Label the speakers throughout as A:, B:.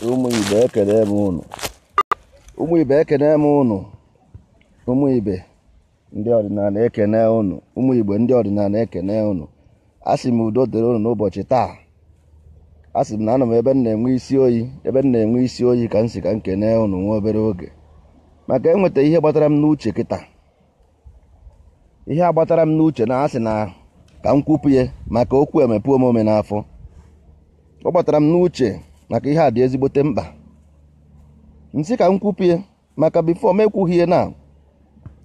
A: Ụmụ ibe, ekene m ụnụ. Ụmụ ibe, ekene m ụnụ. Ụmụ ibe ndị ọdịnala, ekene ụnụ. Ụmụ Igbo ndị ọdịnala, ekene ụnụ. A sị m udo dịrị ụnụ n'ụbọchị taa. A sị m na anọ m ebe m na-enwe isi oyi, ebe m na-enwe isi oyi ka m si ka m kene ụnụ nwa obere oge, maka enweta ihe gbatara m n'uche kịta. Ihe agbatara m n'uche na asị na ka m kwupụ ya, maka okwu emepe omume n'afọ. Ọ gbatara m n'uche maka ihe a dị ezigbote mkpa. Nsị ka m kwupụ ya, maka before m ekwughị ihe na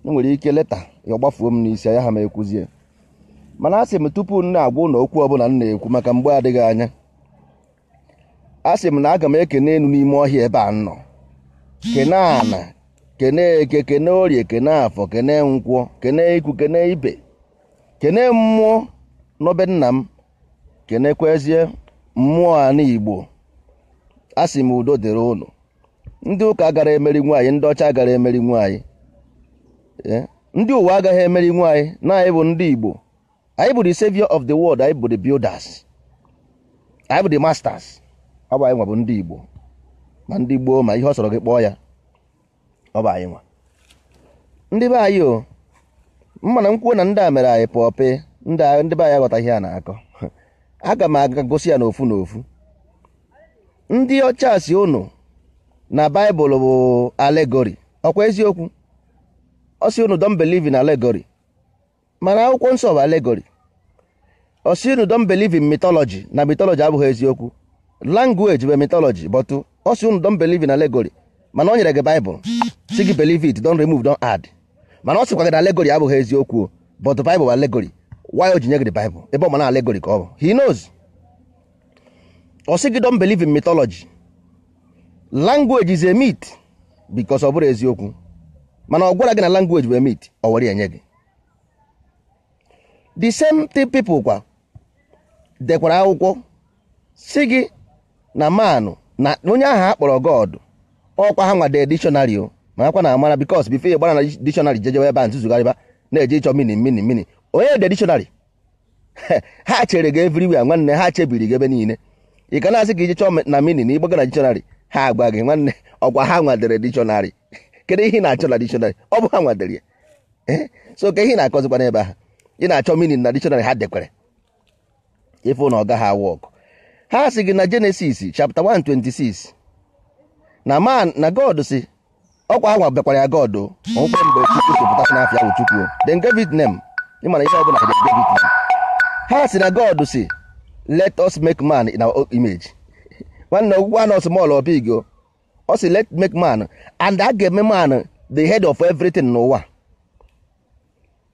A: enwere ike leta ya gbafuo m n'isi anya ha ma ekwuzie. Mana asị m, tupu m na-agwa ụlọ okwu ọbụla m na-ekwu, maka mgbe adịghị anya, asị m na aga m ekene enu n'ime ọhịa ebe a m nọ, kene ana, kene eke, kene orie, kene afọ, kene nkwọ, kene ikwu, kene ibe, kene mmụọ n'obe nna m, kenekwezie mmụọ ana Igbo. Asị m udo dịrị ụnụ. Ndị ụka gara emeri nwaanyị, ndị ọcha gara emeri nwaanyị, ndị ụwa agaghị emeri nwaanyị. Na anyị bụ ndị Igbo, anyị bụ the savior of the world, anyị bụ the builders, anyị bụ the masters. Ọ bụ anyị nwa bụ ndị Igbo, ma ndị gboo, ma ihe ọ sọrọ gị kpọọ ya, ọ bụ anyị nwa ndị be anyị. O mma na nkwuo na ndị a mere anyị pọpị. Ndị be anyị aghọta ihe a na-akọ. Aga m aga gosi ya n'ofu n'ofu. Ndị ọcha si ụnụ na Baịbụl bụ allegory. Ọkwa eziokwu? Ọ sị ụnụ don't believe in allegory, mana akwụkwọ nsọ bụ allegory. Ọ sị ụnụ don't believe in mythology, na mythology abụghị eziokwu. Language bụ mythology, but ọ sị ụnụ don't believe in allegory, mana o nyere gị Baịbụl si gị believe it, don't remove, don't add. Mana ọ sịkwa gị na allegory abụghị eziokwu, but Bible bụ allegory. Why o ji nye gị the Bible ebe ọ ma na allegory ka ọ bụ? He knows. Ọ sị gị don't believe in mythology, language is a myth, because ọ bụrụ eziokwu, mana ọ gwara gị na language bụ a myth, ọ were enye gị. The same thing people kwa dekwara akwụkwọ si gị na man na onye ahụ a kpọrọ God. Ọkwa ha nwa de dictionary o, ma akwa na amara, because before ị gbara na dictionary jejewe ebe a ntụzugharịba na-eje ịchọ meaning, meaning, meaning, onye de dictionary, ha chere gị everywhere. Nwanne, ha chebiri gị ebe niile. Ị ka na-asị ka ije chọọ na meaning na ịgbaga na dictionary, ha agwa gị, nwanne, ọkwa ha nwadere dictionary. Kedu ihe ị na-achọ na dictionary? Ọ bụ ha nwadere ya. So ka ihe ị na-akọzikwa n'ebe ahụ ị na-achọ meaning na dictionary ha dekwere, ịfụ na ọ gaghị awụ ọgụ. Ha sị gị na Genesis chapter 1:26 na man na God si, ọkwa ha nwa bịakwara ya God o. Ọnwụkwe mgbe Chukwu si pụtasị n'afịa ahụ Chukwu o. Then gave it name. Ịmana ihe ọbụla they gave it name. Ha si na God si, "Let us make man in our own image." Nwanne, ọgwụgwọ anọ small or big o. Ọ sị let make man, and a ga-eme man the head of everything n'ụwa,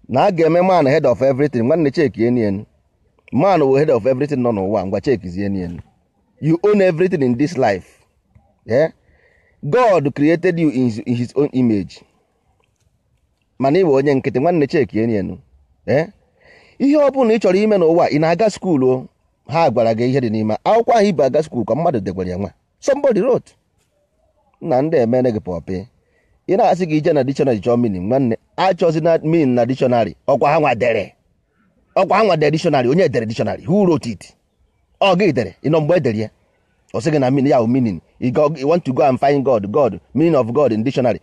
A: na a ga-eme man head of everything. Nwanne, check enu. Man wụ head of everything nọ n'ụwa. Ngwa, chekizie enu. You own everything in this life, yeah? God created you in his own image, mana ị bụ onye nkịtị. Nwanne, check enu. Ihe ọ bụla ị chọrọ ime n'ụwa, ị na-aga school o, ha gwara gị ihe dị n'ime akwụkwọ ahụ ibu aga school ka mmadụ dekwara ya. Nwa somebody wrote na ndị emene gị pọpị. Ị na-asị gị ije na dictionary chọọ meaning. Nwanne, achọzi na meaning na dictionary. Ọkwa ha nwa dere, ọkwa ha nwa dere dictionary. Onye dere dictionary? Who wrote it? Ọ gị dere? Ị nọ mgbe e dere ya? Ọ sị gị na meaning ya bụ meaning. You want to go and find God, God, meaning of God in dictionary.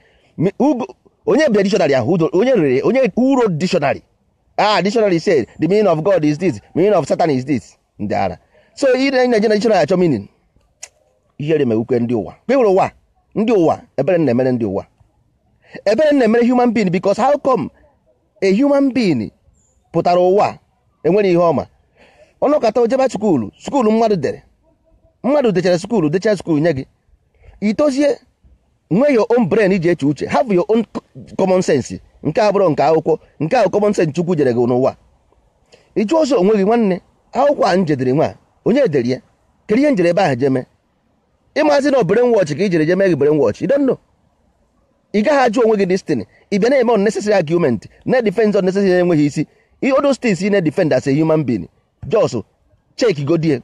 A: Onye bịa dictionary ahụ? Onye rere? Onye, who wrote dictionary? Ah, dictionary said the meaning of God is this, meaning of Satan is this. Ndị ara. So ị na-eje na dictionary achọ meaning. Ihere mewukwe ndị ụwa kpewere ụwa. Ndị ụwa, ebere na-emere ndị ụwa, ebere na-emere human being, because how come a human being pụtara ụwa enwere ihe ọma ọnụkata ojebe school, school mmadụ dere? Mmadụ dechara school, dechara school nye gị, itozie nwee your own brain iji eche uche, have your own common sense. Nke a bụrụ nke akwụkwọ, nke ahụ common sense Chukwu jere gị n'ụwa. Ịjụ ọzọ onwe gị, nwanne, akwụkwọ a njedere nwa, onye dere ya? Kedu ihe njere ebe ahụ jeme? Ịmazi na brain wash ka i jere jeme gị brain wash. You don't know. Ị gaghị ajụ onwe gị destiny. Ị bịa na-eme unnecessary argument, na defend unnecessary enweghị isi. All those things ị na-defend as a human being, just check go there,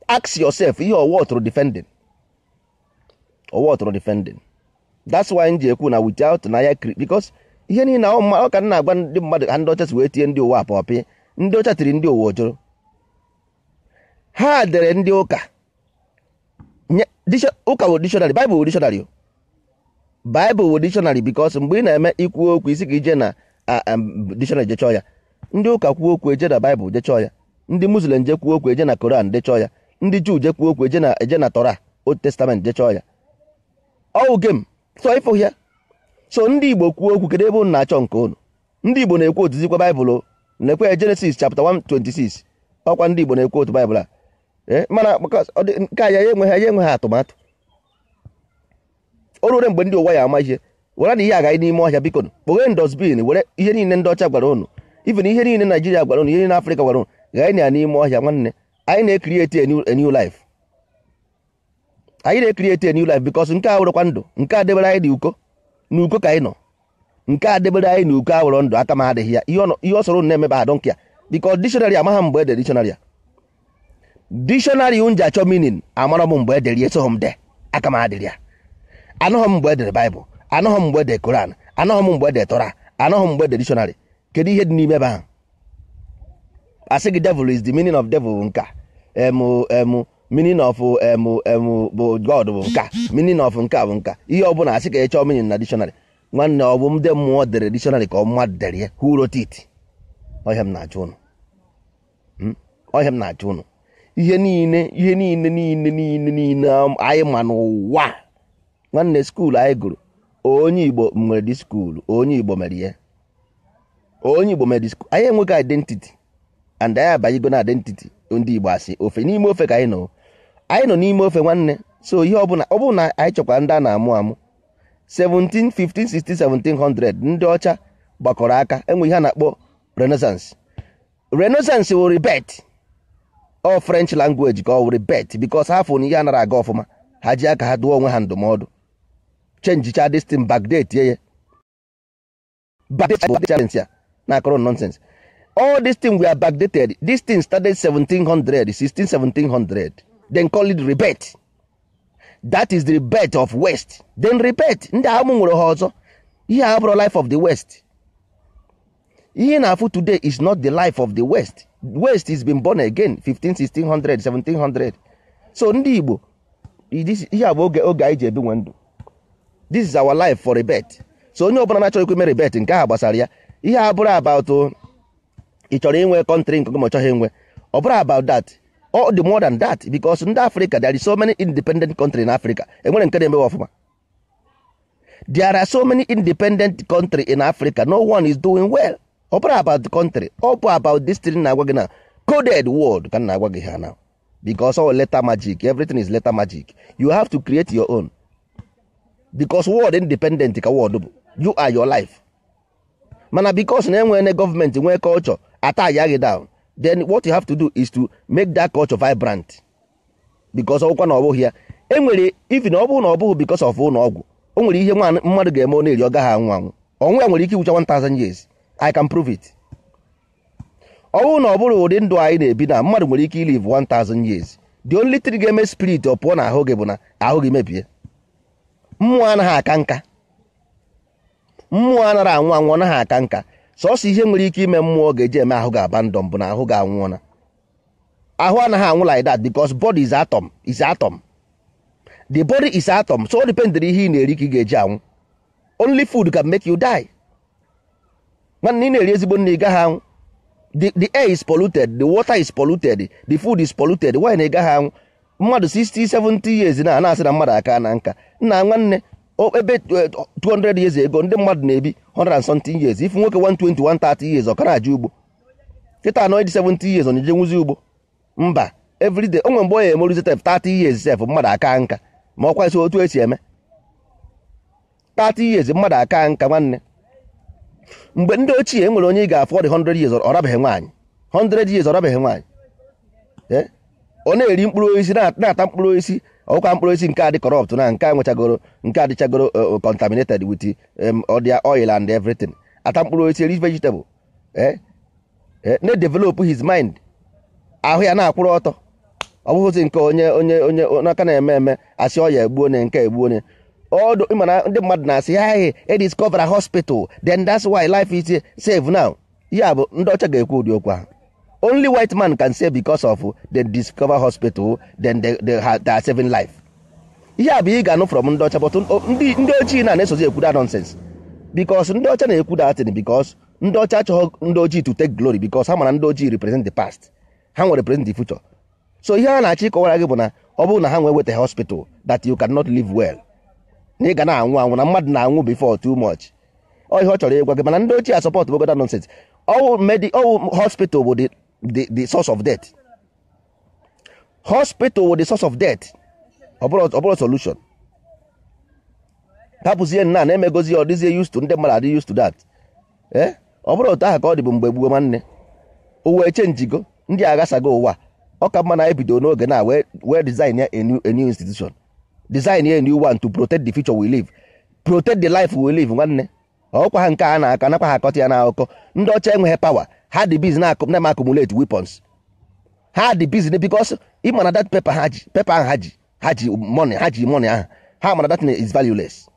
A: ask yourself ihe ọwọ tụrụ defending, ọwọ tụrụ defending. That's why m ji ekwu na without na ya, because ihe niile ọ ka m na-agwa ndị mmadụ ha, ndị ọcha si wee tie ndị ụwa pọpị. Ndị ọcha tiri ndị ụwa ojoro. Ha dere ndị ụka Ụka wụ dictionary, Bible wụ dictionary, Bible wụ dictionary, because mgbe ị na-eme ikwu okwu isi ka ije na dictionary jechọọ ya. Ndị ụka kwuo okwu, eje na Bible jechọọ ya. Ndị Muslim je kwuo okwu, eje na Koran dechọọ ya. Ndị Juu je kwuo okwu, eje na Torah, Old Testament, jechọọ ya. Ọwụ game. So ịfụ ya, so ndị Igbo kwuo okwu, kedu ebe unu na-achọ nke unu? Ndị Igbo na-ekwu otuzikwa Baịbụl, na-ekwe ya Genesis chapter 126. Ọkwa ndị Igbo na-ekwu otu Baịbụl a, mana nke a ya enweghị atụmatụ. O ruore mgbe ndị ụwa ya ama ihe were na ihe agaghị n'ime ọhịa. Biko, kpoghe dustbin, were ihe niile ndị ọcha gwara unu, even ihe niile Naijiria gwara unu, ihe niile Afrịka gwara unu, gaa na ya n'ime ọhịa. Nwanne, anyị na-ecreate a new life. Anyị na-ecreate a new life, because nke a wụrụkwa ndụ nke a debere anyị dị uko na uko ka anyị nọ. Nke a debere anyị na uko awụrọ ndụ. Aka m adịghị ya. Ihe ọ sọrọ unu na-emebe, I don't care, because dictionary amagha mgbe ede dictionary a. Dictionary unu ji achọ meaning, amara m mgbe edere ya, esoghị m de. Aka m adịrị ya. Anọghị m mgbe edere Baịbụl, anọghị m mgbe edere Koran, anọghị m mgbe edere Torah, anọghị m mgbe edere dictionary. Kedu ihe dị n'ime ebe ahụ? Asị gị devil is the meaning of devil bụ nka em em meaning of em em bụ God bụ nka, meaning of nka bụ nka. Ihe ọ bụla asị ka ị chọọ meaning na dictionary. Nwanne, ọ bụ ndị mmụọ dere dictionary ka ọ mmadụ dere ya? Who wrote it? Ọhịa m na-achụ ụnụ. Ọhịa m na-achụ ụnụ. Ihe niile, ihe niile niile niile niile anyị ma n'ụwa, nwanne, school anyị gụrụ, onye Igbo nwere dị school, onye Igbo mere ihe, onye Igbo mere dị school. Anyị enweghị identity, and anyị abanyego na identity ndị Igbo asị ofe n'ime ofe ka anyị nọ. Anyị nọ n'ime ofe, nwanne. So ihe ọbụla ọ bụrụ na anyị chọkwara ndị a na-amụ amụ 17 15 16 1700, ndị ọcha gbakọrọ aka enwe ihe a na-akpọ Renaissance. Renaissance wụ rebirth. Ọ French language ka ọ wụ rebirth, because ha fụ na ihe anaghị aga ọfụma, ha ji aka ha dụọ onwe ha ndụmọdụ, changecha this thing, backdate ya, backdate ya na-akọrọ nonsense. All this thing we are backdated. This thing started 1700, 16 1700, then call it rebirth. That is the rebirth of West. Then rebirth ndị ahụ nwere ha ọzọ. Ihe a bụrụ life of the West. Ihe na-afụ today is not the life of the West. West is been born again 15 1600 1700. So ndị Igbo, ihe a bụ oge anyị ji ebi nwe ndụ. This is our life for rebirth. So onye ọbụla na-achọ ikwe rebirth, nke ahụ gbasara ya. Ihe a bụrụ about ị chọrọ inwe country nke gị ma ọ chọghị inwe, ọ bụrụ about that. All the more than that, because ndị Africa, there is so many independent country in Africa, enwere nke na-emewe ọfụma. There are so many independent country in Africa, no one is doing well. Ọ bụrụ about the country, ọ bụ about this thing na-agwa gị na coded word ka m na-agwa gị ha now, because all letter magic, everything is letter magic. You have to create your own, because word independent ka word bụ. You are your life. Mana because na enwere gọọmenti nwee culture ata ya gị down, then what you have to do is to make that culture vibrant, because ọgwụkwa na ọ bụghị ya enwere. Even ọ bụrụ na ọ bụghị because of ụlọ ọgwụ, o nwere ihe nwa mmadụ ga-eme, ọ na-eri, ọ gaghị anwụ anwụ. Ọnwụ ya nwere ike iwucha 1000 years. I can prove it. Ọ bụrụ na ọ bụrụ ụdị ndụ anyị na-ebi na mmadụ nwere ike ilive 1000 years, the only thing ga-eme spirit ọ pụọ na ahụ gị bụ na ahụ gị mebie. Mmụọ anaghị aka nka, mmụọ anaghị anwụ anwụ, ọ naghị aka nka. Sọsọ ihe nwere ike ime mmụọ ga-eji eme ahụ ga-abandon bụ na ahụ ga-anwụọna. Ahụ anaghị anwụ like that, because body is atom, is atom. The body is atom, so ọ dependere ihe ị na-eri ka ị ga-eji anwụ. Only food can make you die. Nwanne, ị na-eri ezigbo nri, ị gaghị anwụ. The air is polluted, the water is polluted, the food is polluted. Why na ị gaghị anwụ? Mmadụ 60 70 years na na-asị na mmadụ aka na nka. Nna, nwanne, ebe 200 years ago, ndị mmadụ na-ebi 100 and something years. If nwoke 120 130 years, ọ ka na-aja ugbo. Kịta anọ dị 70 years, ọ na-eje nwuzi ugbo? Mba. Everyday o nwere mgbe ọ ya emeruzi 30 years sef, mmadụ aka nka. Ma ọkwa isi otu esi eme 30 years, mmadụ aka nka. Nwanne, mgbe ndị ochie, e nwere onye ị ga-afụ ọ dị 100 years, ọ rabeghị nwaanyị. 100 years, ọ rabeghị nwaanyị. Ọ na-eri mkpụrụ osisi, na-ata mkpụrụ osisi. Ọkwa mkpụrụ osisi nke a dị corrupt na nke a nwechagoro, nke a dịchagoro contaminated with their oil and everything. Ata mkpụrụ osisi, eri vegetable, na-develop his mind, ahụ ya na-akwụrụ ọtọ. Ọ bụghịzi nke onye n'aka na-eme eme asị ọya egbuo onye nke egbuo onye ọdụ. Ịma ndị mmadụ na-asị ha, hey, e discover a hospital, then that's why life is safe now. Ya bụ ndị ọcha ga-ekwu ụdị okwu ahụ. Only white man can say because of they discover hospital, then they are saving life. Ihe a bụ ị ga-anụ from ndị ọcha, but ndị ojii na-esozi ekwu that nonsense, because ndị ọcha na-ekwu that thing because ndị ọcha achọghị ndị ojii to take glory, because ha mara ndị ojii represent the past, ha nwere represent the future. So ihe a na-achọ ịkọwara gị bụ na ọ bụrụ na ha nwee weta hospital that you cannot live well, na ị ga na-anwụ anwụ, na mmadụ na-anwụ before too much. Ọ ihe ọ chọrọ ịgwa gị, mana ndị ochie support bogoda nonsense. Ọwụ hospital bụ the source of death. Hospital bụ the source of death, ọ bụrụ solution. Hapụzie nna na-emegozi ọ dịzie used to, ndị mmadụ adị used to that. Ọ bụrụ otu ahụ ka ọ dị bụ mgbe gboo nwanne, ụwa echenjigo, ndị aghasago ụwa. Ọ ka mma na ebido n'oge na wee design a new institution, design a new one to protect the future we live, protect the life we live. Nwanne, ọkwa ha nke a na-aka nakwa ha akọta ya n'akụkọ. Ndị ọcha enweghị power, ha dị busy na accumulate weapons. Ha dị busy because ị ma na that paper ha ji, paper ahụ ha ji money, ha ji money ahụ, ha mara that is valueless.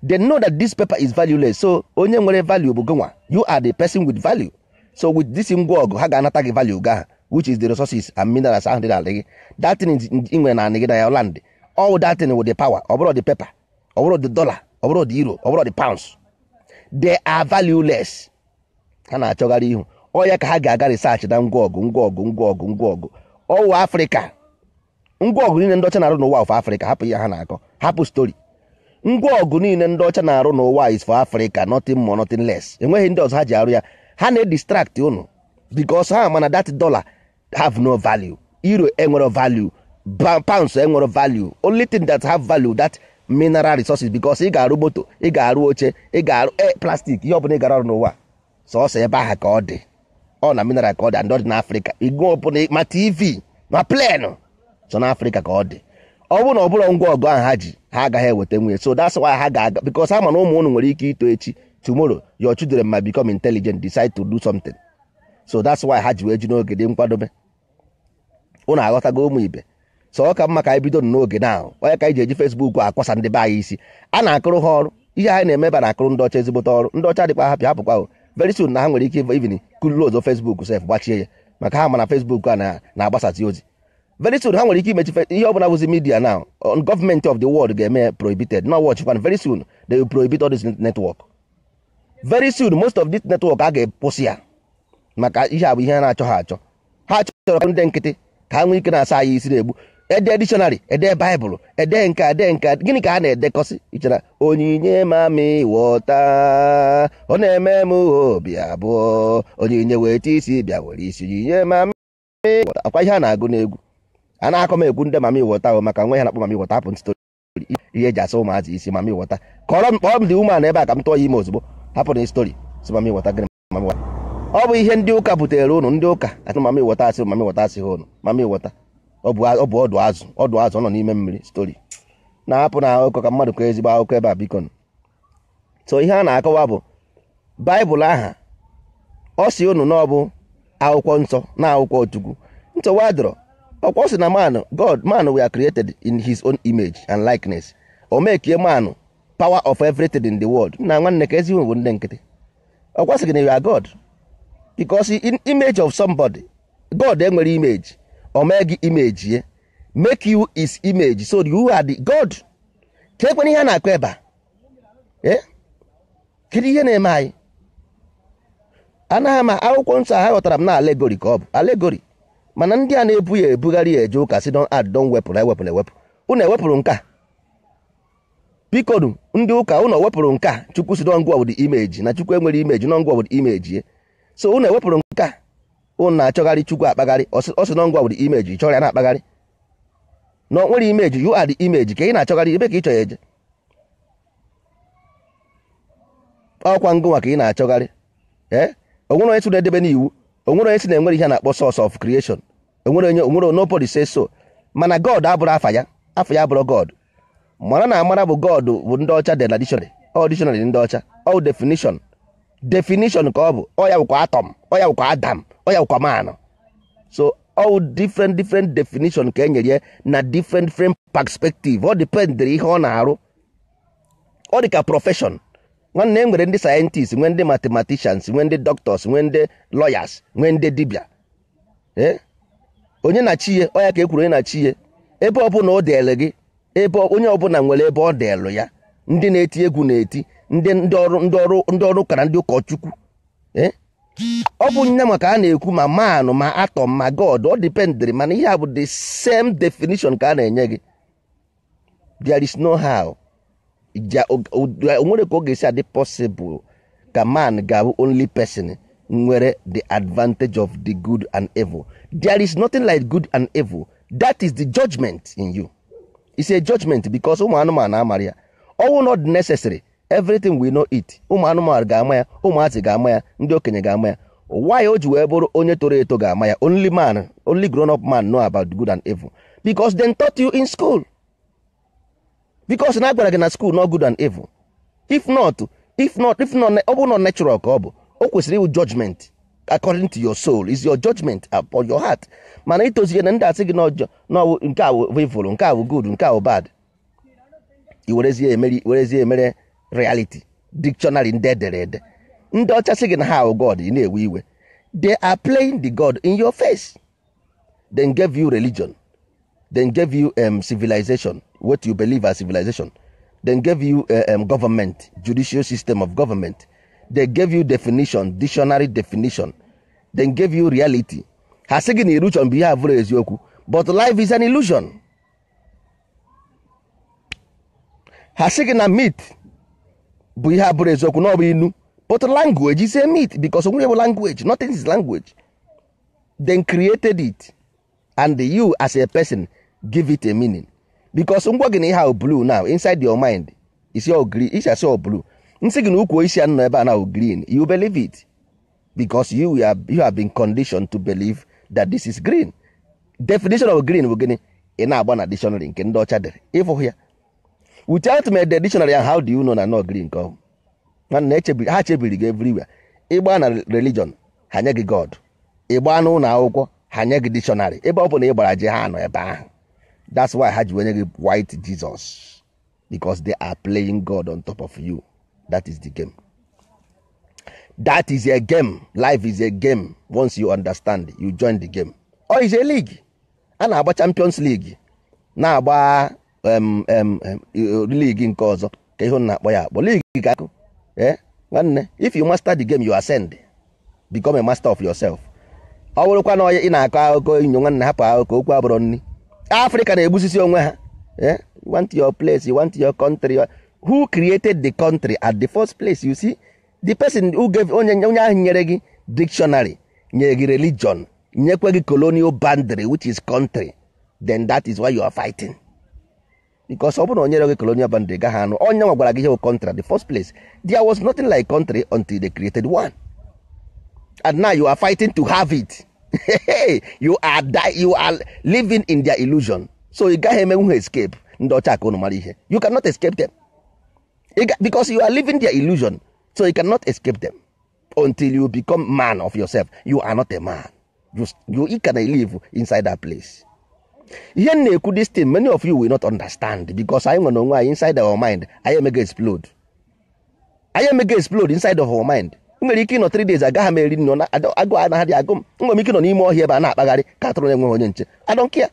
A: They know that this paper is valueless. So onye nwere value bụ gịnwa. You are the person with value. So with this ngwa ọgụ, ha ga-anata gị value ga, which is the resources and minerals ahụ dị n'ala gị. That thing ị nwere na gị na ya land, all that thing with the power. Ọ bụrụ the paper, ọ bụrụ the dollar, ọ bụrụ the euro, ọ bụrụ the pounds, they are valueless. Ha na-achọgharị ihu ọ ya ka ha ga-aga research na ngwa ọgụ, ngwa ọgụ, ngwa ọgụ, ngwa ọgụ. Ọwụ Afrịka, ngwa ọgụ niile ndị ọcha na-arụ n'ụwa of Afrịka. Hapụ ihe ha na-akọ, hapụ story. Ngwa ọgụ niile ndị ọcha na-arụ n'ụwa is for Africa, nothing more, nothing less. Enweghị ndị ọzọ ha ji arụ ya. Ha na-edistract unu because ha mana that dollar have no value, euro enwere value, pounds enwere value. Only thing that have value, that mineral resources, because ị ga-arụ moto, ị ga-arụ oche, ị ga-arụ plastic, ihe ọbụla ị gara arụ n'ụwa, sọsọ ebe ahụ ka ọ dị. Ọ na mineral ka ọ dị, and ọ dị n'Afrịka. Igwe ọbụla, ma TV, ma plane, so n'Afrịka ka ọ dị. Ọ bụrụ na ọ bụrụ ngwa ọgụ ahụ ha ji, ha agaghị eweta nwunye. So that's why ha ga-aga, because ha ma na ụmụ unu nwere ike ito echi. Tomorrow your children might become intelligent, decide to do something. So that's why ha ji wee ji n'oge dị nkwadobe. Unu aghọtago, ụmụ ibe? So ọ ka mma ka anyị bido n'oge na onye ka anyị ji eji Facebook akwasa ndị be anyị isi. A na-akụrụ ha ọrụ. Ihe anyị na-eme ebe a na-akụrụ ndị ọcha ezigbote ọrụ. Ndị ọcha dịkwa hapụ hapụkwa o. Very soon na ha nwere ike even close Facebook sef, gbachie ya, maka ha ma na Facebook a na-agbasasị ozi. Very soon ha nwere ike imechi ihe ọbụla bụzi media. Now government of the world ga-eme prohibited. No watch kwan, very soon they will prohibit all this network. Very soon most of this network a ga-ekwụsị ya, maka ihe a bụ ihe ha na-achọ. Ha achọ, ha chọrọ ndị nkịtị ka ha nwee ike na-asa anyị isi, na-egbu ede dictionary, ede baịbụl, ede nke, ede nke. Gịnị ka a na-edekọsị ichera? Onyinye mami wọta, ọ na-eme m obi abụọ. Onyinye weta isi bịa were isi. Onyinye mami wọta, akwa ihe a na-agụ n'egwu a na-akọ m egwu ndị mami wọta ahụ, maka nwe ha na-akpọ mami wọta. Hapụ ntụtụ ihe eji asa ụmụazị isi mami wọta. Kọrọ m, kpọrọ m dị umeala ebe a ka m tụọ ya ime ozugbo. Hapụ na story si mami wọta. Gịnị mami wọta? Ọ bụ ihe ndị ụka butere ụnụ. Ndị ụka asị mami wọta, asị mami wọta, asị ha ụnụ mami wọta. Ọ bụ ọdụ azụ, ọdụ azụ ọ nọ n'ime mmiri. Story na-apụ na akụkọ ka mmadụ kọọ ezigbo akụkọ ebe a, biko. So ihe a na-akọwa bụ baịbụl aha ọ si unu na ọ bụ akwụkwọ nsọ na akwụkwọ Chukwu. Nsogbu adịrọ. Ọkwa ọ sị na man, God, man we are created in his own image and likeness. O mekie man power of everything in the world. Na nwanne, ka ezigbo bụ ndị nkịtị. Ọkwa sị gị na you are God because in image of somebody. God enwere image, o mee gị image ye, make you his image, so you are the God. Ka ekwena ihe a na-akọ ebe a. Kedu ihe na-eme anyị? Anaghị ma akwụkwọ nsọ ha ghọtara m na allegory ka ọ bụ, allegory. Mana ndị a na-ebu ya ebugharị ya eje ụka si don add, don wepụrụ, ewepụrụ, ewepụ. Unu ewepụrụ nke a, bikonu. Ndị ụka, unu wepụrụ nke a. Chukwu si nọngwa bụ the image, na Chukwu enwere image, nọngwa bụ the image ye. So unu ewepụrụ nke a. Unu na-achọgharị Chukwu akpagharị. Ọ sị nọngwa bụ the image, chọrọ ya na-akpagharị na o nwere image. You are the image. Ka ị na-achọgharị, ebe ka ị chọrọ eje? Ọkwa ngụnwa ka ị na-achọgharị. Ee, onwere onye sị na-edebe n'iwu, onwere onye sị na enwere ihe a na-akpọ source of creation. Onwere onye, onwere, nobody say so. Mana God abụrụ afa ya, afa ya abụrụ God. Mara na amara bụ God bụ ndị ọcha dị na dictionary. Ọ dictionary ndị ọcha, ọ definition, definition ka ọ bụ. Ọ ya bụkwa atom, ọ ya bụkwa Adam, ọ ya bụkwa man. So all different different definition ka e nyere ya na different different perspective. Ọ dependere ihe ọ na-arụ. Ọ dị ka profession, nwanne. E nwere ndị scientists, nwee ndị mathematicians, nwee ndị doctors, nwee ndị lawyers, nwee ndị dibịa. Ee, onye na chi ya, ọ ya ka e kwuru, onye na chi ya, ebe ọ bụla o deele gị. Ebe onye ọbụla nwere ebe ọ dịlụ ya. Ndị na-eti egwu na-eti, ndị ọrụ ụka na ndị ụkọchukwu. Ọ bụ nne maka a na-ekwu ma man ma atom ma God, ọ dependịrị, mana ihe a bụ the same definition ka a na-enye gị. There is no how. Onwere ka ọ ga-esi adị possible ka man ga-abụ only person nwere the advantage of the good and evil. There is nothing like good and evil. That is the judgment in you. It's a judgment because ụmụ anụmanụ amara ya. All not necessary. Everything we know it. Ụmụ anụmanụ ga-ama ya, ụmụazị ga-ama ya, ndị okenye ga-ama ya. Why o ji wee bụrụ onye toro eto ga-ama ya? Only man, only grown up man know about good and evil. Because they taught you in school. Because na agwara gị na school no good and evil. If not, ọ bụ not natural ka ọ bụ. O kwesịrị ịwụ judgment according to your soul. Is your judgment upon your heart. Mana itozie na ndị asị gị n'ọjọọ na nke a bụ evil, nke a bụ good, nke a bụ bad. I werezie emere reality dictionary ndị edere ede. Ndị ọcha sị gị na ha bụ God, ị na-ewe iwe. They are playing the God in your face. Then gave you religion. Then gave you civilization, what you believe as civilization. Then gave you government, judicial system of government. They gave you definition, dictionary definition. Then gave you reality. Ha sị gị na illusion bụ ihe abụrụ eziokwu, but life is an illusion. Ha sị gị na myth bụ ihe abụrụ eziokwu na ọ bụ inu, but language is a myth because onwere bụ language, nothing is language. Then created it, and you as a person give it a meaning. Because ngwa gị na ihe ahụ blue now inside your mind is your green, is your blue. Nsị gị na ukwu isi anọ ebe a na green, you believe it because you have been conditioned to believe that this is green. Definition of green bụ gịnị? Ị na-agba na dictionary nke ndị ọcha dere ịfụ ya. Without me the dictionary, how do you know na no green ka ọ? Nwanne ha chebiri gị everywhere. Ịgba na religion, ha nye gị God. Ịgba n'ụlọ akwụkwọ, ha nye gị dictionary. Ebe ọ bụ na ị gbara je ha nọ ebe ahụ. That's why ha ji wenye gị white Jesus, because they are playing God on top of you. That is the game. That is a game. Life is a game. Once you understand, you join the game. Or is a league. A na-agba Champions League, na-agba league nke ọzọ ka ihe na-akpọ ya akpọ league ka akụ. Nwanne, if you master the game, you ascend, become a master of yourself. Ọ bụrụkwa na ị na-akọ akụkọ inyo, nwanne, hapụ akụkọ okwu abụrụ nni. Africa na-egbusisi onwe ha. You want your place, you want your country. Who created the country at the first place? You see, the person who gave onye ahụ nyere gị dictionary, nyere gị religion, nyekwe gị colonial boundary, which is country, then that is why you are fighting. Because ọ bụrụ na o nyere gị colonial boundary, gaghị anụ onye nwa gwara gị ihe bụ country at the first place. There was nothing like country until they created one, and now you are fighting to have it. You are living in their illusion. So you gaghị emenwu ha escape. Ndị ọcha ka unu mara ihe. You cannot escape them because you are living their illusion. So you cannot escape them until you become man of yourself. You are not a man. You can live inside that place. Ihe na-ekwu this thing, many of you will not understand because anyị nwere onwe anyị inside our mind. Anyị emega explode. Anyị emega explode inside of our mind. Nwere ike ịnọ 3 days agaghị m eri nri, agụ anaghị agụ m. Nwere m ike nọ n'ime ọhịa ebe a na-akpagharị ka atụrụ na-enweghị onye nche. I don't care.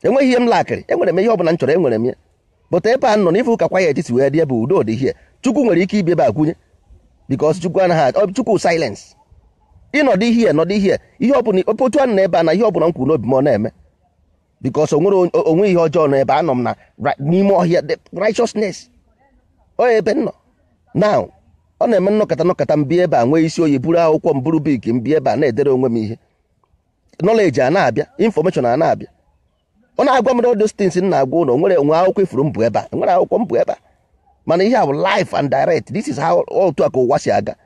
A: Enweghị ihe m lakịrị. Enwere m ihe ọ bụla m chọrọ, enwere m ya. But ebe a nọ n'ife ụka kwa ya etiti wee dị ebe udo dị hie. Chukwu nwere ike ibi ebe a kwunye because Chukwu anaghị, Chukwu silence. Ịnọdụ ihe nọdụ ihe ihe ọbụla otu a nọ ebe a na ihe ọbụla m kwuru n'obi m ọ na-eme because onwe ihe ọjọọ nọ ebe anọ m na n'ime ọhịa righteousness ọ ebe m nọ now. Ọ na-eme nnọkọta nnọkọta m bịa ebe a nwee isi oyi, buru akwụkwọ m, buru bik m bịa ebe a na-edere onwe m ihe. Knowledge a na-abịa, information a na-abịa. Ọ na-agwa m all those things m na-agwa ụlọ. Nwere onwe akwụkwọ ifuru m bụ ebe a, nwere akwụkwọ m bụ ebe a, mana ihe a bụ life and direct. This is how otu a ka ụwa si aga.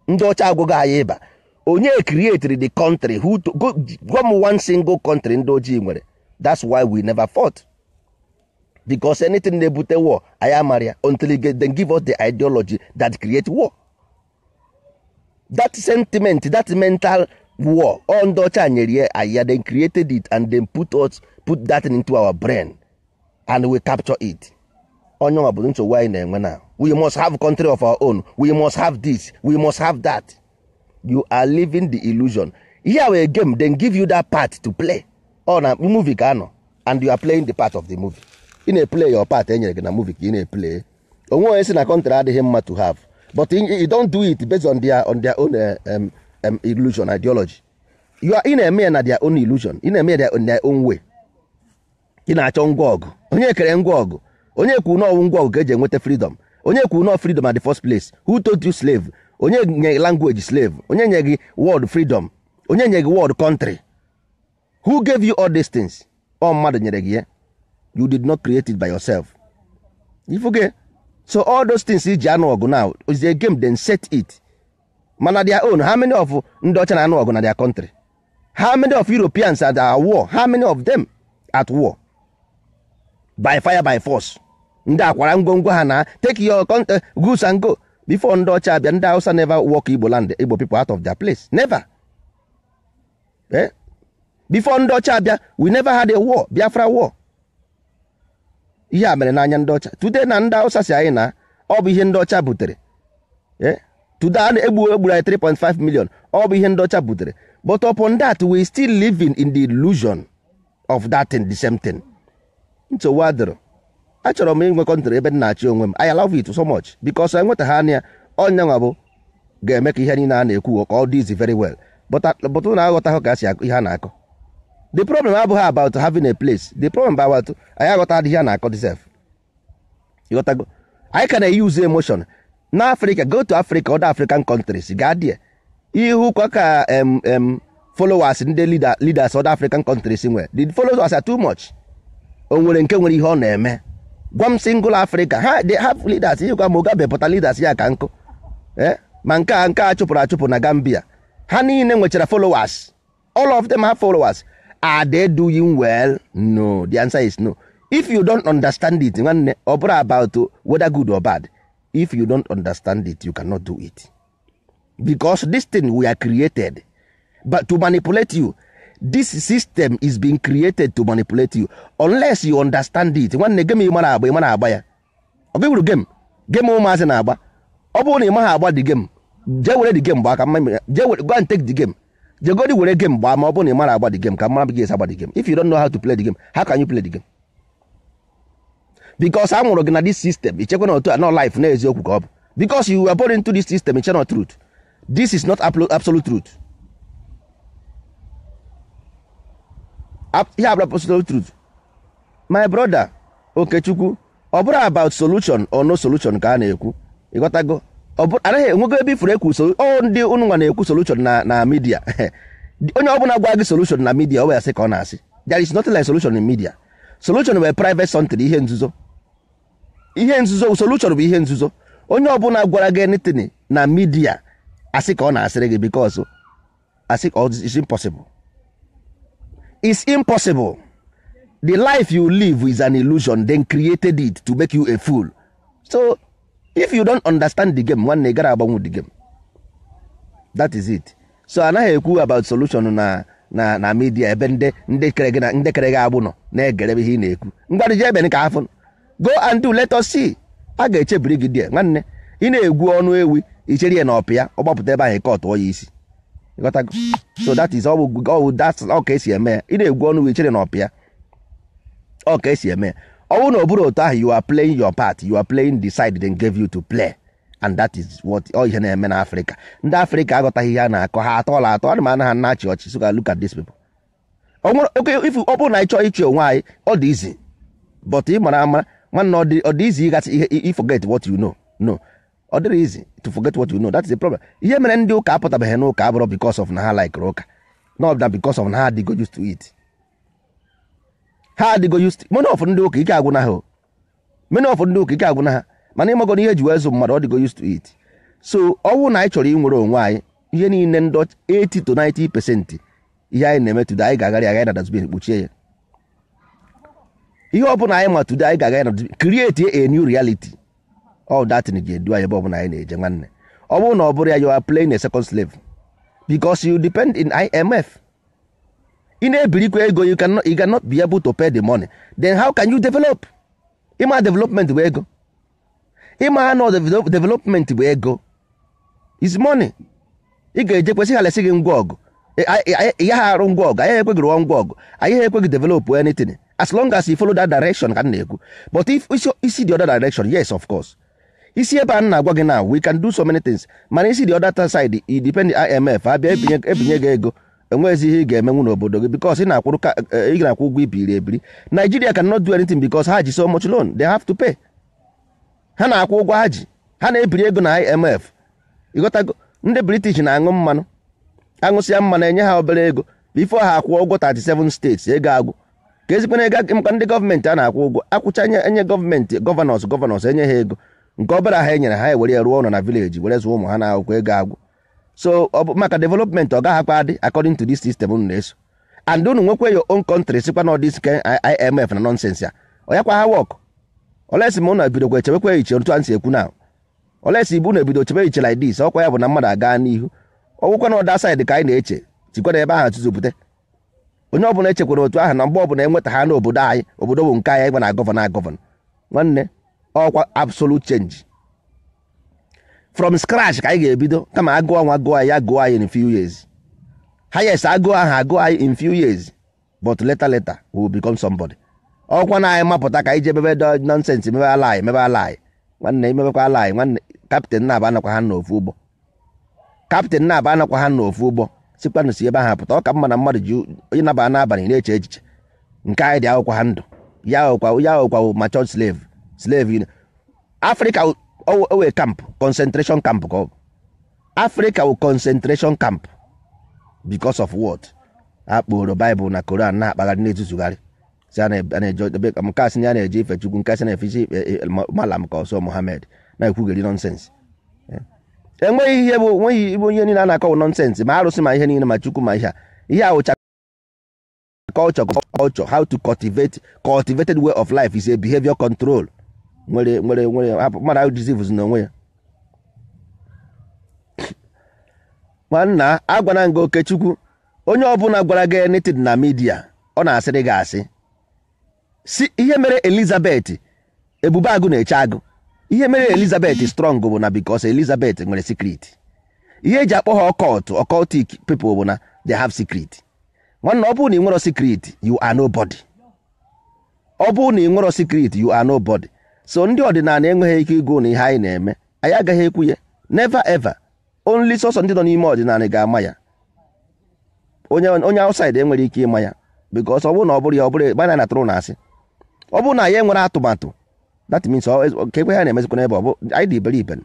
A: Ndị ọcha agwụghị anyị ịba. Onye created the country? Who gwa m one single country ndị ojii nwere? That's why we never fought, because anything na-ebute war anyị amara ya until they give us the ideology that create war, that sentiment, that mental war. All ndị ọcha nyere ya anyị ya, they created it and then put that into our brain and we capture it. Onye nwa bụ nsogbu anyị na-enwe na we must have country of our own, we must have this, we must have that. You are living the illusion. Here a game, then give you that part to play. Ọ na movie ka anọ, and you are playing the part of the movie. Ị na-eplay your part e nyere gị na movie ka ị na-eplay. Onwe onye si na country adịghị mma to have, but you don't do it based on their own illusion ideology. You are ị na-eme ya na their own illusion, ị na-eme ya on their own way. Ị na-achọ ngwa ọgụ. Onye kere ngwa ọgụ? Onye kwu na ọwụ ngwa ọgụ ka eji enweta freedom? Onye kwu na freedom at the first place? Who told you slave? Onye nye language slave? Onye nye gị word freedom? Onye nye gị word country? Who gave you all these things? Ọ mmadụ nyere gị ya. You did not create it by yourself. Ifuge. So all those things iji anụ ọgụ now is a game, then set it. Mana their own, how many of ndị ọcha na-anụ ọgụ na their country? How many of Europeans are at war? How many of them at war? By fire, by force. Ndị akwara ngwongwo ha na take your goods and go. Before ndị ọcha abịa, ndị Hausa never walk Igbo land, Igbo people out of their place. Never. Eh? Before ndị ọcha abịa, we never had a war, Biafra war. Ihe a mere n'anya ndị ọcha. Today na ndị Hausa si anyị na ọ bụ ihe ndị ọcha butere. Eh? Today a na-egbu egburu anyị 3.5 million. Ọ bụ ihe ndị ọcha butere. But upon that, we still living in the illusion of that thing, the same thing. Nsogbu adịrọ. Achọrọ m inwe country ebe m na-achị onwe m. I love it so much because enweta ha anya ọnya nwa bụ ga-eme ka ihe niile a na-ekwu ka ọ dị very well. But unu aghọtaghị ka a si ihe a na-akọ. The problem abụghị about having a place. The problem about anyị aghọta adịghị a na-akọ self. Ịghọtago? Anyị ka na-use emotion. Na Africa, go to Africa, other African countries, gaa there. Ihu kwa ka followers ndị leaders other African countries nwere. The followers are too much. O nwere nke nwere ihe ọ na-eme. Gwa m single Africa, ha they have leaders. Ihe kwa Mugabe pụta leaders ya ka nkụ. Eh? Ma nke a chụpụrụ achụpụ na Gambia. Ha niile nwechara followers. All of them have followers. Are they doing well? No. The answer is no. If you don't understand it, nwanne, ọ bụrụ about whether good or bad. If you don't understand it, you cannot do it. Because this thing we are created but to manipulate you. This system is being created to manipulate you. Unless you understand it. Nwanne, game ị mara agba, ị mara agba ya. Ọ gị wuru game. Game ụmụazị na-agba. Ọ bụrụ na ị maghị agba the game, jee were the game gbaa ka mma, jee were, go and take the game. Jegodi were game gbaa ma ọ bụrụ na ị mara agba the game ka mara gị esi agba the game. If you don't know how to play the game, how can you play the game? Because a mụrụ gị na this system, ichekwa na otu a no life na eziokwu ka ọ bụ. Because you were born into this system, iche na truth. This is not absolute truth. Ihe abụrụ absolute truth. My brother Okechukwu, ọ bụrụ about solution or no solution ka a na-ekwu. Ịghọtago? Ọ bụ anaghị enwego ebe ifuru ekwu ọ ndị unu nwa na-ekwu solution na media. Onye ọbụla gwa gị solution na media, ọ bụ ya sị ka ọ na-asị. There is nothing like solution in media. Solution bụ private something, ihe nzuzo. Ihe nzuzo, solution bụ ihe nzuzo. Onye ọbụla gwara gị anything na media, asị ka ọ na-asịrị gị because asị ka it's impossible. It's impossible. The life you live is an illusion. Then created it to make you a fool. So if you don't understand the game, nwanne, ị gara agbanwe the game. That is it. So anaghị ekwu about solution na media ebe ndị kere gị na ndị kere gị agbụ nọ na-egere ihe ị na-ekwu. Ngwadị jee ebe ka afụ. Go and do, let us see. A ga-echebiri gị die nwanne. Ị na-egwu ọnụ ewi, ichere ya na ọpị ya, ọ gbapụta ebe ahụ ka ọ tụọ ya isi. Ịghọtago? So that is all, that's all ka esi eme ya. Ị na-egwu ọnụ ewi, ichere na ọpị ya. Ọ ka esi eme ya. Ọ bụrụ na ọ bụrụ otu ahụ, you are playing your part, you are playing the side they gave you to play. And that is what all ihe na-eme na Africa. Ndị Africa aghọtaghị ihe a na-akọ, ha atọla atọ, ana m ana ha na-achị ọchị, so look at these people. Okay, if ọ bụrụ na anyị chọọ ịchị onwe anyị, ọ dị easy. But ị mara ama, nwanne, ọ dị easy ịgasị ihe i forget what you know. No. Ọ dịrị easy to forget what you know. That is the problem. Ihe mere ndị ụka apụtabeghị n'ụka abụrụ because of na ha like ụka. Not that because of na ha adịgo used to it. Ha adịgo used to. Many of ndị ụka ike agwụna ha. Many of ndị ụka ike agwụna ha. Mana ịmago na ihe eji wee zụ mmadụ, ọ dịgo used to it. So ọ bụrụ na anyị chọrọ inwere onwe anyị, ihe niile ndị 80 to 90% ihe anyị na-eme today, anyị ga-agara ya na dustbin kpuchie ya. Ihe ọ bụla anyị ma today, anyị ga-aga ya na dustbin, create a new reality. All that thing ga-edu anyị ebe ọbụla anyị na-eje nwanne. Ọ bụrụ na ọ bụrụ ya, you are playing a second slave because you depend in IMF. Ị na-ebirikwa ego, you cannot be able to pay the money. Then how can you develop? Ịma development bụ ego. Ịma na development bụ ego is money. Ị ga-eje kwesị ha lesi gị ngwa ọgụ. Ya ha arụ ngwa ọgụ, anyị ekweghị rụọ ngwa ọgụ, anyị ekweghị develop anything as long as you follow that direction ka m na-ekwu. But if isi the other direction, yes, of course, isi ebe a m na-agwa gị now, we can do so many things. Mana isi the other side, i depend IMF abịa ebinye gị ego, enweghịzi ihe ị ga-emenwu n'obodo gị because ị na-akwụ ụgwọ ibiri ebiri. Nigeria cannot do anything because ha ji so much loan they have to pay. Ha na-akwụ ụgwọ ha ji, ha na-ebiri ego na IMF. Ịghọtago? Ndị British na-aṅụ mmanụ, aṅụsịa mmanụ enye ha obere ego before ha akwụọ ụgwọ 37 steeti, ego agwụ ka ezikwana ego mkpa ndị gọọmenti a na-akwụ ụgwọ akwụcha enye gọọmenti gọvanọs enye ha ego nke obere ha enyere ha, ewere ya rụọ ụlọ na vileji were zụọ ụmụ ha na akwụkwọ, ego agwụ. So ọ bụ maka development ọ gaghị akpa adị according to this system unu na-eso. And unu nwekwa your own country sikwa na this IMF na nonsense ya ọ yakwa ha work. Olesi ma unu ebidokwa echebekwa iche otu a si ekwu na olesi ibu unu ebido chebe iche like this, ọkwa ya bụ na mmadụ aga n'ihu. Ọgwụkwa na ọda side ka anyị na-eche tikwa na ebe ahụ tụzụpụta onye ọbụla echekwara otu ahụ na mgbe ọbụla enweta ha n'obodo anyị, obodo bụ nke anyị gba na gọvanọ agọvanọ nwanne, ọkwa absolute change from scratch ka anyị ga-ebido. Kama agụọ nwa gụọ anyị ya gụọ anyị in few years, highest agụọ ahụ agụọ anyị in few years, but later later we will become somebody. Ọkwa na anyị mapụta ka anyị jee mebe nonsense, mebe ala anyị, mebe ala anyị nwanne, imebekwa ala anyị nwanne. Kaptịn na-aba anakwa ha n'ofu ụgbọ, kaptịn na-aba anakwa ha n'ofu ụgbọ, sikwanụ si ebe ahụ pụta. Ọ ka mma na mmadụ ji onye naba n'abalị na-eche echiche nke anyị dị akwụkwọ ha ndụ ya ọkwa ma chọọ slave slave Africa owe camp, concentration camp ka ọ bụ. Africa wụ concentration camp because of what? Akpụrụ Bible na Koran na-akpagharị na-etutugharị si a na-eje nke asị na ya na-eje ife Chukwu, nke asị na-efesi malam ka ọsọ Mohammed na-ekwugheri nonsense. Enweghị ihe bụ nweghị ibe onye niile a na-akọwụ nonsense, ma arụsị ma ihe niile ma Chukwu ma ihe a ihe awụcha culture culture how to cultivate cultivated way of life is a behavior control. Nwere nwere nwere mmadụ ahụ deceives n'onwe ya. Nwanna agwana nga Okechukwu, onye ọbụla gwara gị anything na media ọ na-asịrị gị asị. Si ihe mere Elizabeth ebube agụ na-eche agụ, ihe mere Elizabeth strong bụ na because Elizabeth nwere secret. Ihe eji akpọ ha occult occultic people bụ na they have secret. Nwanna ọ bụrụ na ị nwere secret, you are nobody. Ọ bụrụ na ị nwere secret, you are nobody. So ndị ọdịnala enweghị ike ịgụ na ihe anyị na-eme, anyị agaghị ekwu ya, never ever. Only sọsọ ndị nọ n'ime ọdịnala ga-ama ya. Onye outside enwere ike ịma ya because ọ bụrụ na ọ bụrụ ya ọ bụrụ gbana na tụrụ na asị. Ọ bụrụ na anyị enwere atụmatụ, that means ka ekwe ha na-emezikwa n'ebe ọ bụ anyị dị iberibe.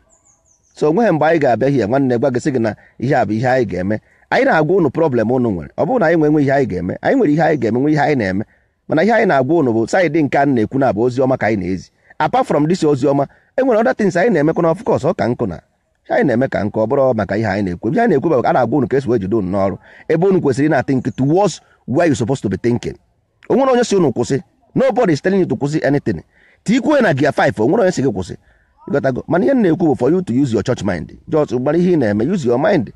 A: So onweghị mgbe anyị ga-abịa hie nwanne gwa gị sị gị na ihe a bụ ihe anyị ga-eme. Anyị na-agwa ụnụ problem ụnụ nwere. Ọ bụrụ na anyị nwe ihe anyị ga-eme, anyị nwere ihe anyị ga-eme, nwe ihe anyị na-eme. Mana ihe anyị na-agwa ụnụ bụ saịdị nke a na-ekwu na bụ ozi ọma ka anyị na-ezi. Apart from this ozi ọma, e nwere other things anyị na-emekwa na of course ọ ka nkụ na anyị na-eme ka nkụ ọ bụrụ maka ihe anyị na-ekwu. Ihe anyị na-ekwu bụ a na-agwa ụnụ ka esi wee jide ụnụ n'ọrụ ebe ụnụ kwesịrị na-think towards where you supposed to be thinking. O nwere onye si ụnụ kwụsị, nobody is telling you to kwụsị anything. Tikwuo na gear 5, o nwere onye si gị kwụsị. Ịghọtago? Mana ihe m na-ekwu bụ for you to use your church mind. Just gbara ihe ị na-eme, use your mind.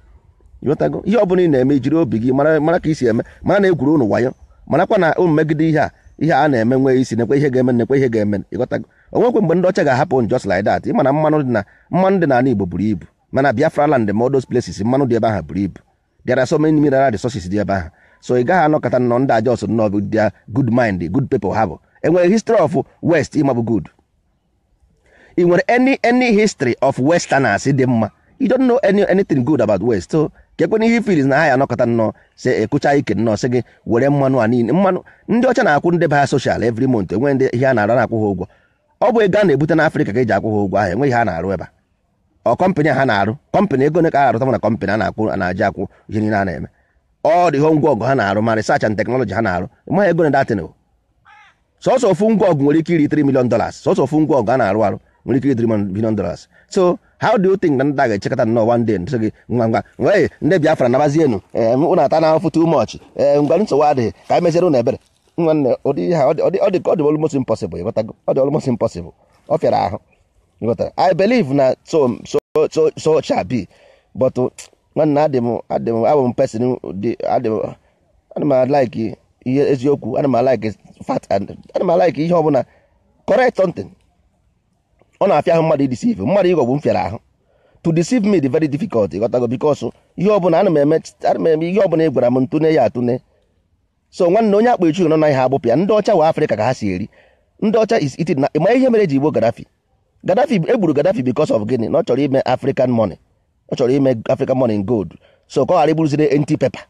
A: Ịghọtago? Ihe ọ bụla ị na-eme jiri obi gị mara ka isi eme, mara na egwuru ụnụ wayo, marakwa na ụnụ megide ihe a ihe a na-eme nwee isi nekwe ihe ga-eme nekwe ihe ga-eme. Ịghọtago? O nwekwe mgbe ndị ọcha ga-ahapụ just like that. Ị mana mmanụ dị n'ala Igbo buru ibu, mana Biafra land ma all those places mmanụ dị ebe ahụ buru ibu. There are so many mineral resources dị ebe ahụ. So ị gaghị anọkọta nnọọ ndị ajọs nnọọ bụ their good mind, good people ha bụ. Enwere history of West ịma bụ good. Ị nwere any history of Westerners dị mma? You don't know anything good about West. So ka ekwena ihe feelings na ha ya anọkọta nnọọ sị ekụcha ike nnọọ sị gị were mmanụ a niile. Mmanụ ndị ọcha na-akwụ ndị be ha social every month, enwe ndị ihe a na-arụ na-akwụ ha ụgwọ. Ọ bụ ego a na-ebute n'Afrịka ka eji akwụ ha ụgwọ ahụ, enweghị ha na-arụ ebe a. Ọ kọmpanị ha na-arụ kọmpanị ego ka a arụta na kọmpanị a na-akwụ a na-aji akwụ ihe niile a na-eme. Ọ dị ihe ngwa ọgụ ha na-arụ ma research and technology ha na-arụ, ịmaghị ego na datin. Sọsọ ofu ngwa ọgụ nwere ike iri $3 million. Sọsọ ofu ngwa ọgụ a na-arụ arụ nwere ike iri $3 billion. So how do you think na ndị a ga-echekọta nnọọ one day nsị gị ngwa ngwa wee ndị Biafra nabazienu ụnụ ata na ahụfụ too much, ngwa nsogbu adịghị ka anyị meziere ụnụ ebere. Nwanne ụdị ihe ọ dị almost impossible. Ịghọtago? Ọ dị almost impossible. Ọ fịara ahụ. Ịghọtara? I believe na so so so so shall be, but nwanne adị m abụ m person dị adị m ana m like ihe eziokwu, ana m like fat and ana m like ihe ọbụla correct something. Ọ na-afịa ahụ mmadụ ideceive mmadụ ịghọgbu m fịara ahụ To deceive me dị very difficult, ịghọtago? Because ihe ọbụla ana m eme, ana m eme ihe ọbụla ị gwara m, ntụne ya atụne. So nwanne, onye akpa echu nọ na ihe agbụpụ ya. Ndị ọcha wa Afrịka ka ha si eri. Ndị ọcha is eating na ịma ihe mere eji igbo Gaddafi. Gaddafi, egburu Gaddafi because of gịnị? Na ọ chọrọ ime African money, ọ chọrọ ime African money in gold, so ka ọ ghara iburuzire empty paper,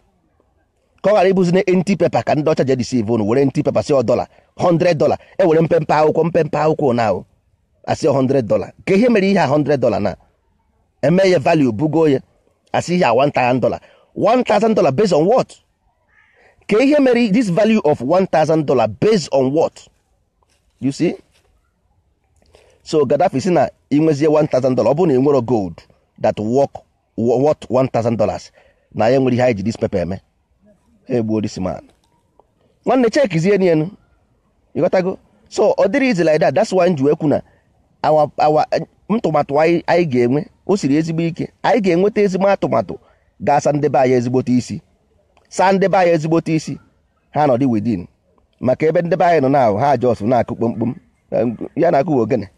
A: ka ọ ghara ibuzine empty paper, ka ndị ọcha je deceive unu, were empty paper si ọ dollar, $100, ewere mpempe akwụkwọ, mpempe akwụkwọ na ahụ asị $100. Ka ihe mere ihe a $100 na eme ya value, bugo ya asị ihe a $1000, $1000 based on what? Ka ihe mere this value of $1000 based on what? You see, so Gaddafi si na inwezie $1000, ọ bụrụ na ị nwere gold that work worth $1000, na ya nwere ihe anyị ji this paper eme, ha egbuo this man. Nwanne, chekizie nienu, ịghọtago? So ọ dịrị easy like that. That's why m ji wee kwu na our ntụmatụ anyị ga-enwe, o siri ezigbo ike. Anyị ga-enweta ezigbo atụmatụ ga-asa ndị be anyị ezigbote isi, saa ndị be anyị ezigbote isi, ha nọdị within, maka ebe ndị be anyị nọ na ha just na-akụ kpomkpom ya, na-akụ ogene,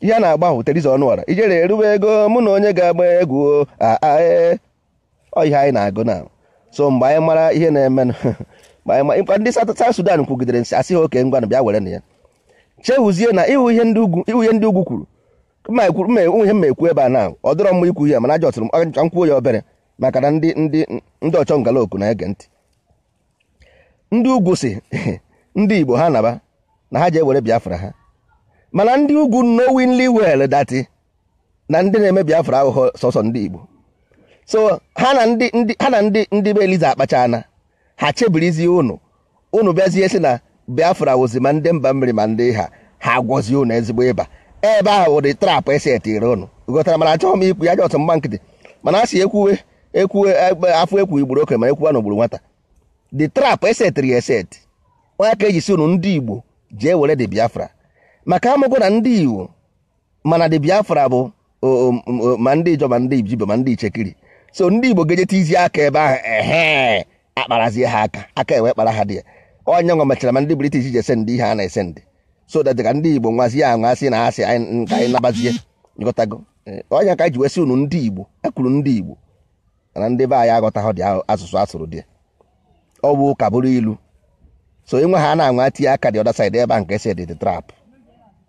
A: ihe a na-agba ahụ Teresa Ọnụọra ijere erube ego mụ na onye ga-agba egwu ee, ọ ihe anyị na-agụ na. So mgbe anyị mara ihe na-eme, mgbe anyị ndị South Sudan kwugidere nsị, asị ha oke, ngwanụ, bịa were na ya chehuzie na ịhụ ihe ndị ugwu, ịhụ ihe ndị ugwu kwuru. Mma ekwu, mma ihe mma ekwu ebe a na ọ dịrọ mma ikwu ihe, mana ajọtụrụ m ka m kwuo ya obere, maka na ndị ọchọ ngalaoku na-ege ntị. Ndị ugwu si ndị Igbo ha naba na ha ji ewere Biafra ha, mana ndị ugwu knowingly well that na ndị na-eme Biafra aghụghọ sọsọ ndị Igbo. So ha na ndị ha na ndị be Eliza akpachana ha chebirizie unu, unu bịazie si na Biafra wụzi ma ndị mba mmiri ma ndị ha gwọzie unu ezigbo ịba. Ebe ahụ dị trap esetiri unu, ghọtara? Mana achọghị m ikwu ya, jọtụ mgba nkịtị, mana a sị ekwuwe ekwuwe afọ ekwu igburu oke, ma ekwuwa na ogburu nwata. The trap esetiri ya eset, onye ka eji si unu ndị Igbo jee were dị Biafra, maka amụgo na ndị Igbo, mana dị Biafra bụ ma ndị Ijọ, ma ndị Ijibo, ma ndị Ichekiri. So ndị Igbo ga-ejeta izi aka ebe ahụ, ehe, akparazie ha aka, aka ewe kpara ha dị ya. Onye nwa mechara ma ndị British ji ese ndị ihe a na-ese ndị, so that ka ndị Igbo nwazie anwasị na asị ka anyị nabazie, ịghọtago? Onye ka anyị ji wee sị unu ndị Igbo, ekwuru ndị Igbo, mana ndị be anyị aghọtaghị dị asụsụ asụrụ dị, ọ bụ ụka bụrụ ilu. So inwe ha na-anwa tinye aka dị other side ebe a nke esi dị the trap,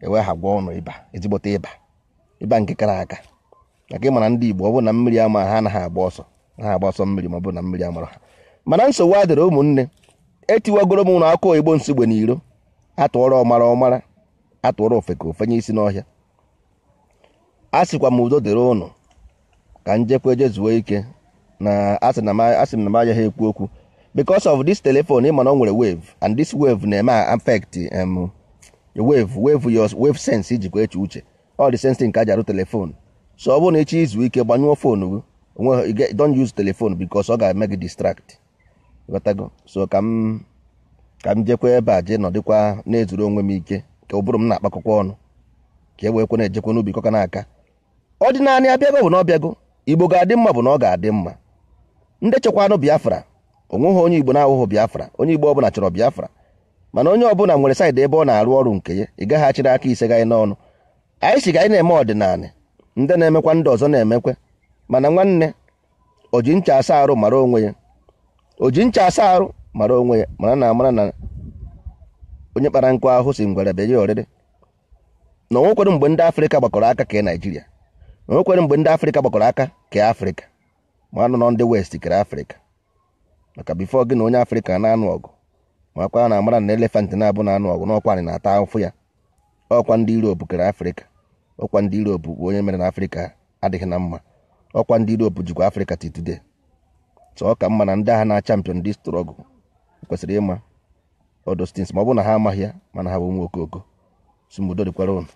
A: ewe ha gwọọ ụnụ ịba, ezigbote ịba, ịba nke kara aka, maka ịmara ndị Igbo, ọ bụ na mmiri ama ha anaghị agba ọsọ, ha agba ọsọ mmiri, ma ọ bụ na mmiri amara ha. Mana nsogbu adịrị, ụmụnne, etiwagoro m ụlọ akụ Igbo nsogbe n'iro, atụọrọ ọmara ọmara, atụọrọ ofe ka ofenye isi n'ọhịa. A sịkwa m udo dịrị ụnụ, ka njekwa eje zuo ike na asị m na m agaghị ekwu okwu because of this telephone. Ịma na ọ nwere wave, and this wave na-eme affect wave your wave sense ijikwa eche uche, all the sense nke a ji arụ telephone. So ọ bụrụ na ịchọ izu ike, gbanyụọ phone gị onwe, don't use telephone because ọ ga-eme gị distract, ghọtago? So ka m jekwa ebe a jee nọdịkwa na-ezuru onwe m ike, ka ụbụrụ m na-akpakọkwa ọnụ, ka e wee kwe na-ejekwa n'ubi kọka n'aka. Ọdịnala abịago bụ na ọ bịago. Igbo ga-adị mma bụ na ọ ga-adị mma. Ndị chekwanụ Biafra, onweghị onye Igbo na-ahụhụ Biafra. Onye Igbo ọbụla chọrọ Biafra, mana onye ọbụla nwere side ebe ọ na-arụ ọrụ nke ya. Ị gaghị achịrị aka ise gaghị n'ọnụ. Anyị si ka anyị na-eme ọdịnala, ndị na-emekwa ndị ọzọ na-emekwe, mana nwanne, o ji ncha asa arụ mara onwe ya, o ji ncha asa arụ mara onwe ya, mara na amara na onye kpara nkụ ahụ si ngwere bịa ya ọrịrị. Na onwekwere mgbe ndị Afrịka gbakọrọ aka kee Naijiria, na onwekwere mgbe ndị Afrịka gbakọrọ aka kee Afrịka, ma anụ nọ ndị West kere Afrịka. Maka before gị na onye Afrịka na-anụ ọgụ, makwa na amara na elephant na-abụ na-anụ ọgụ n'ọkwa anyị na-ata ahụfụ ya. Ọkwa ndị Europe kere Afrịka, ọkwa ndị Europe bụ onye mere na Afrịka adịghị na mma, ọkwa ndị Europe jikwa Afrịka till today. So ọ ka mma na ndị agha na champion this struggle kwesịrị ịma all those things, ma ọ bụrụ na ha amaghị ya, mana ha bụ ụmụ okoko. Si m udo dịkwara ụnụ.